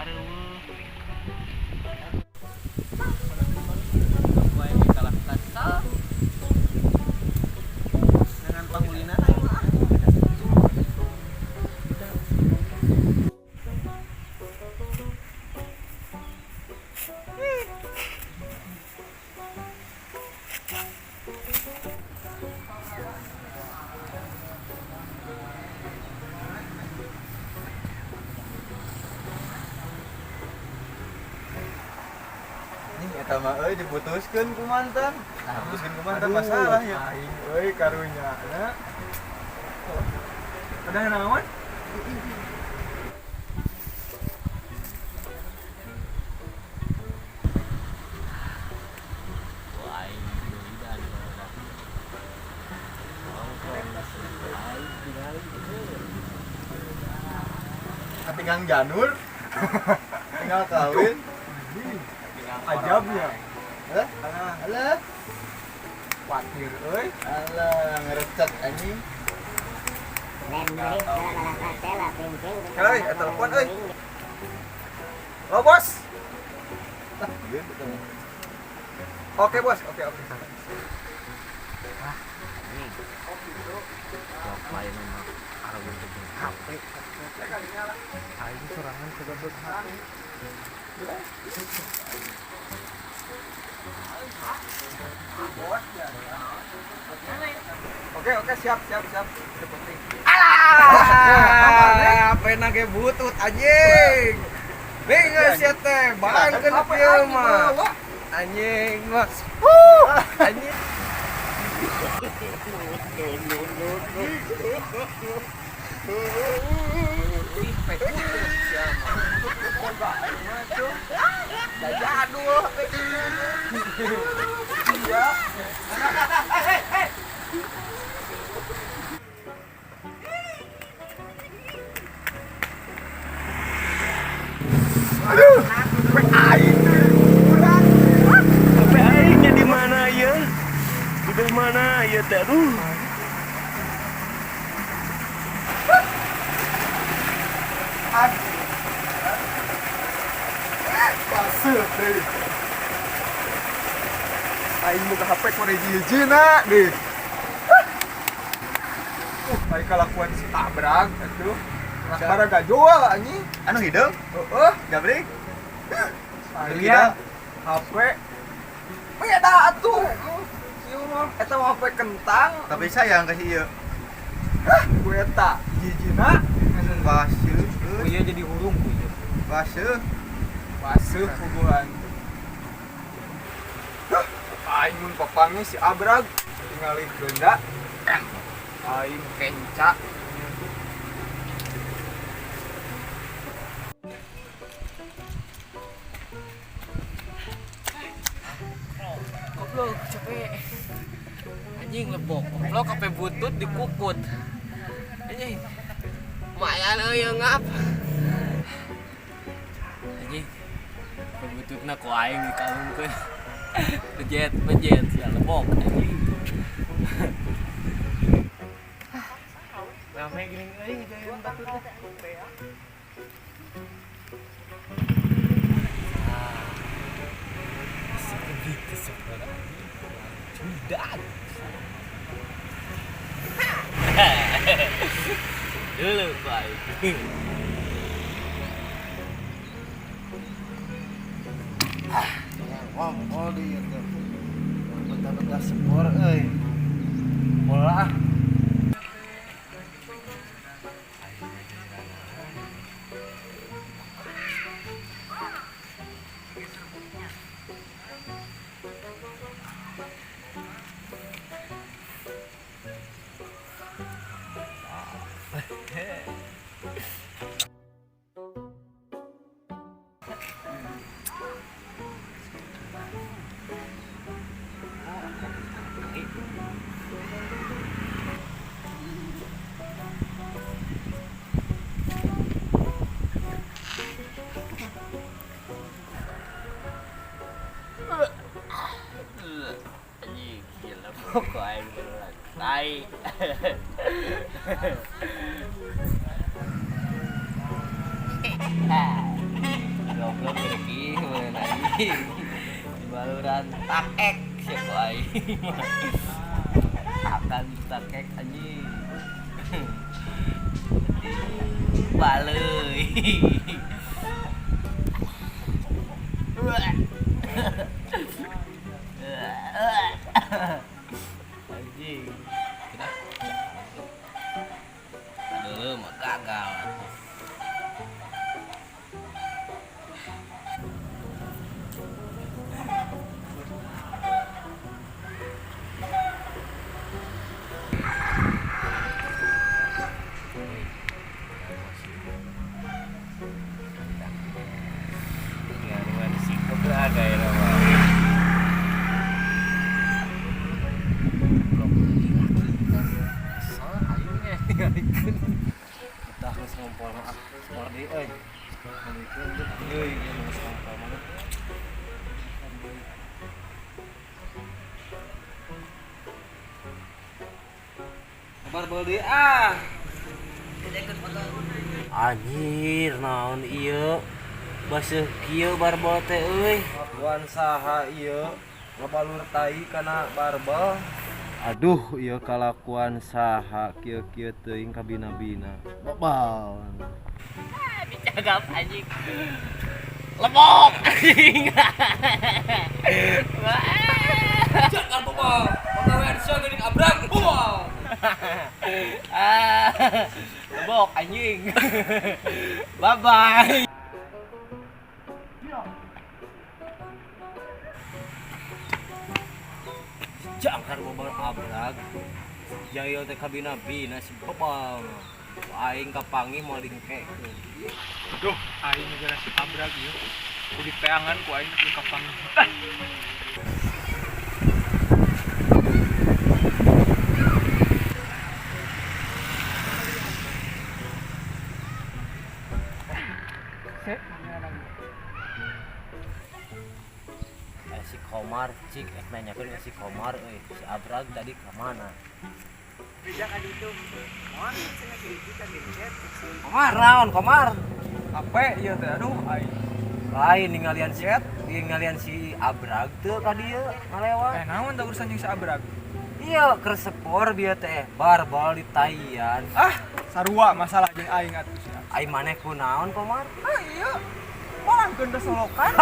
Areueuh. Wae kalah kasal. Dengan pangulina aing mah. Nih eta mah euy diputuskeun ku mantan. Nah, putuskeun ku mantan masalah ya. Aing euy karunya na. Ada naon? Wah, aing geulidan barudak. Nongkrong. Aing tingali eueuh. Katinggang janur. Tinggal kawin. Ajabnya. Hah? Alah, Patir euy. alah ngerecet anjing. Hei, telepon euy. Oh, bos. Ah, gitu. Oke, bos. Oke, oke. Anjing. Coba ini mah areueuh teh jeung HP. Aing sorangan kegebek HP. Oke, oke, siap, siap, siap. Itu penting. Alah, apa ge butut anjing. Bingung sia teh, bangkeun kieu mah. Anjing mah. Huh, anjing. Jadul HP. Iya. Aduh, HP aing kurang. HP aingnya di mana ya? Udah mana ya teh? Aduh. Baseuh deui. Aing buka HP ku hiji-hijina deh. Aing kalakuan si tabrak atuh. Bara gajual anjing. Anu hideung? Heeh, Gabrik. Aing HP beda atuh. Ieu mah eta mah HP kentang, Tapi sayang kasih ieu. ku eta hiji-hijina Baseuh. Oh iya jadi hurung ku ieu. Baseuh. baseuh puguhan. Aing mun papangi si Abrag tingali geunda. Aing kenca. Goblok, capek. Anjing lebok, goblok HP butut dikukut. Anjing. Lumayan euy ngap. Anjing. HP bututna ku aing dikalungkeun. Pejet, pejet ya lebok anjing. Rame geuning euy ngejain batur teh. Ah. Sebegitu sebenarnya. Cudan. Dulu baik. Ngomong di ieu teh. Betah-betah sepor euy. Bola ah. Anjing, gila pokok aing beneran. Tai. Goblok reki meureun anjing. Dibaluran takek sia ku aing. Akan takek anjing. Baleuy. Anjing. Aduh, mah gagal. Ngaruan sikep lah gaya nama. Kesel aing nya ningalikeun. Tah geus ngompol mah ah, spor deui euy. Ningalikeun deui euy ieu geus ngompol mah. Kabar bol deui ah. Anjir, naon ieu? Baseuh kieu barbol teh euy. Lakuan saha ieu ngabalur tai kana barbel. Aduh, ieu kalakuan saha kieu-kieu teuing kabina-bina. Babal. Dicagap anjing. Lebok anjing. Jangan bobol. Pegawai sia geuning abrang. Bobol. Ah, lebok anjing. Bye bye. Jangkar bobol abrag. Jahil teh kabina-bina si bobol. Aing kapanggih moal dingkekeun. Duh, aing gara si abrag ieu. Kudu teangan ku aing nepi ka panggih. Si Komar cik nanyakeun ka si Komar euy, si Abrag tadi ka mana? Komar naon Komar? Ape ieu teh aduh aing. Lain ningalian si Abrag teu ka dieu ngalewat. Naon tah urusan jeung si abrag? Iya, keur sepor bieu teh barbal ditaian. Ah, sarua masalah jeung aing atuh sia. Ai maneh kunaon Komar? Ah iya. Malangkeun da solokan.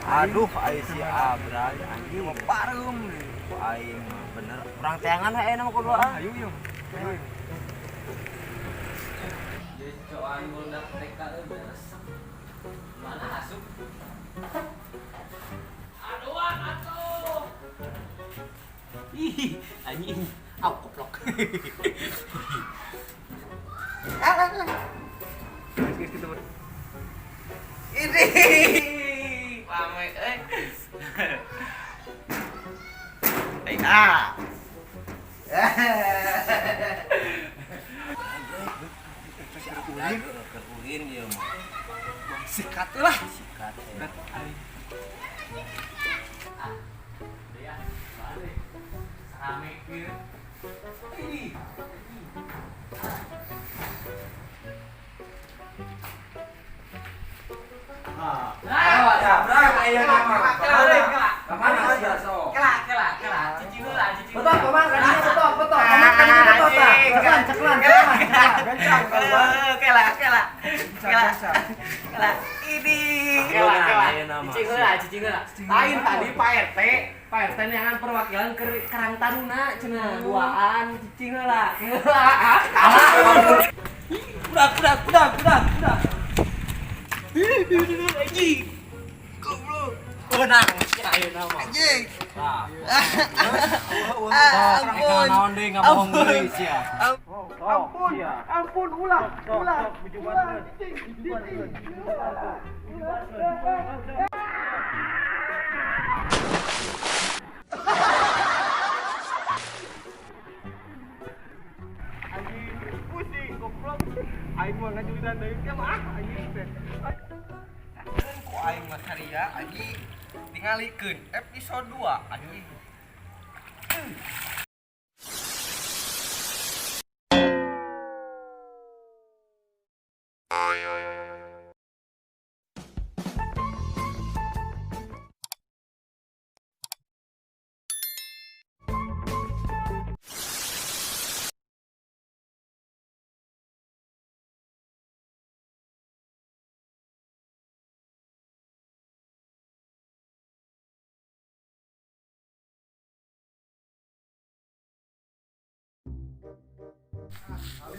Aduh, ai si Abrag anjing Pareum. ku aing mah bener. Urang teangan hae mah kudu ah. Ayo yeuh. Ayo. Jadi coan budak TK euy beres. Mana asup? Aduan atuh. Ih, anjing. Au koplok. Geus gitu. Ini rame euy. Ai ah. Si Abrag keur ulin ieu mah. Sikat lah. Sikat. Aing. Ah. Ya, balik. Rame kieu. Ih. Ah, abrag ayeuna mah. Kamana sia sok? Kela, kela, kela. Cicing heula, cicing. Betul, Komar, kadinya betul, betul. Komar kadinya betul tah. Ceklan, ceklan, ceklan. Gancang kaluar. Kela, kela. Kela. Gancang. Kela. Ini. Kela, kela. Cicing heula, cicing heula. Lain tadi Pak RT, Pak RT neangan perwakilan ke Karang Taruna cenah duaan cicing heula. Udah, udah, udah, udah, udah. Anjing. Goblok. Menang sia ayeuna mah. Anjing. Tah. Ah, ampun. Naon deui ngabohong deui sia. Ampun, ampun ulah, ulah. Ulah. Anjing, pusing goblok. Aing mah ngajulidan deui teh mah ah anjing teh. Ku aing mah saria anjing. Tingalikeun episode 2 anjing.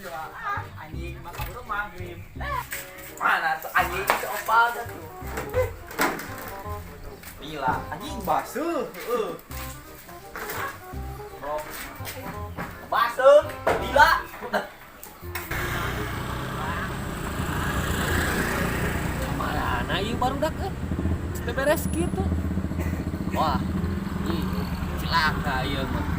juga. Ah, anjing mah kabur maghrib. Mana tuh anjing si opal dah tuh. Gila, anjing basuh. Heeh. Rok. Basuh, gila. Mana ieu barudak euy. Teu beres kitu. Wah, ih, cilaka ieu mah.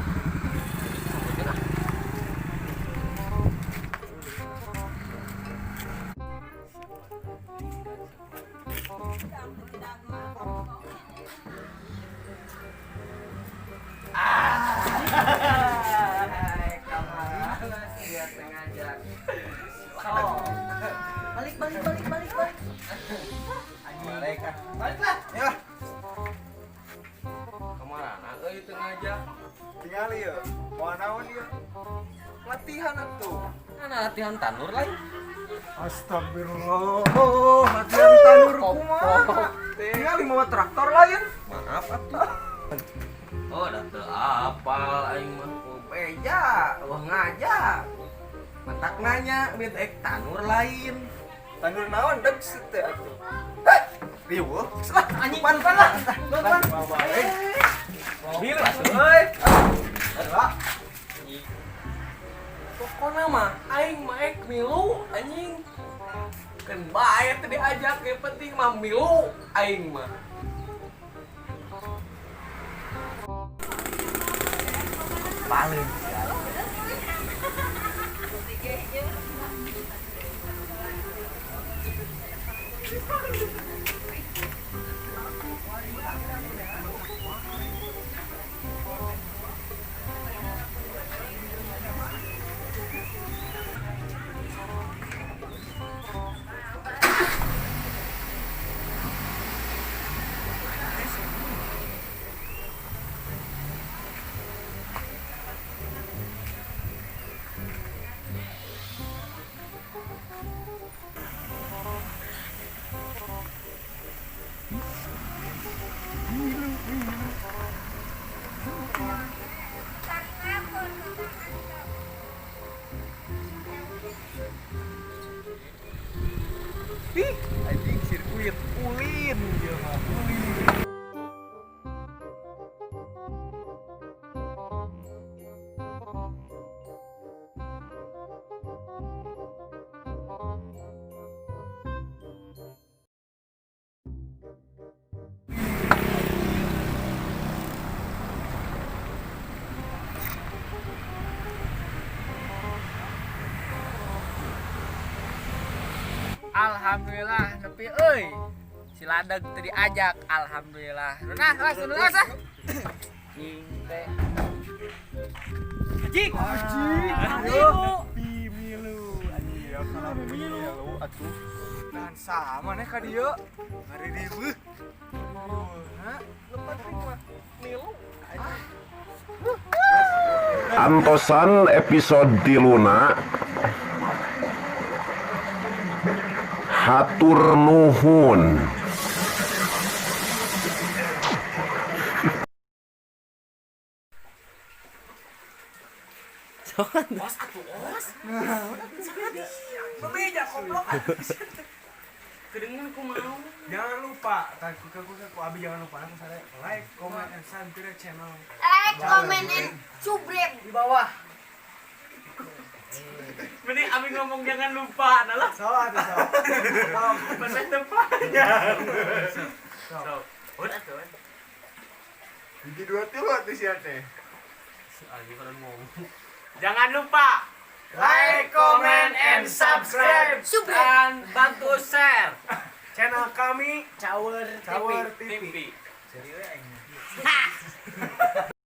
Balik balik balik balik balik. Balik ah. Balik lah. Ya. Kamarana euy teu ngajak. Tingali ya. Mau naon ieu? Latihan atuh. Mana latihan tanur lain? Astagfirullah, latihan tanur kumaha? Tingali mawa traktor lain. Maaf atuh. Oh, dah teu apal aing mah. Oh, beja, wah ngajak. Mantak nanya, mit ek tanur lain. Tanur naon deg teh atuh. Hei, riweuh, lah anjing bantuan lah. Bantuan. Mau balik. Bila euy. Lah. Pokona mah aing mah ek milu anjing. Keun bae teu diajak, yang penting mah milu aing mah. Paling. Ih, anjing sirkuit ulin ieu mah, ulin. Alhamdulillah nepi euy. Si Ladeg teu diajak, alhamdulillah. Nah, lah sudah ah. Anjing teh. Anjing. Anjing. Pimilu anjing ya kalau pemilu atuh. Tahan sama nih ka dieu. Ngari riweuh. Riweuhna lepat mah milu. Antosan episode tiluna hatur nuhun. Os atuh os. Bebeja goblok. Kedengeran ku mau. Jangan lupa, ku ku abi jangan lupa aku saya like, comment, and subscribe channel. Like, comment, and subscribe. Di bawah. Mending abi ngomong jangan lupa, nah lah. So atuh so. Pas tempatnya. So, udah tuh. Hiji dua tilu atuh sia teh. Anjing kalau ngomong. Jangan lupa Like, comment, and subscribe Subscribe. dan bantu share channel kami Cawer Cawer TV. TV. Serius aing.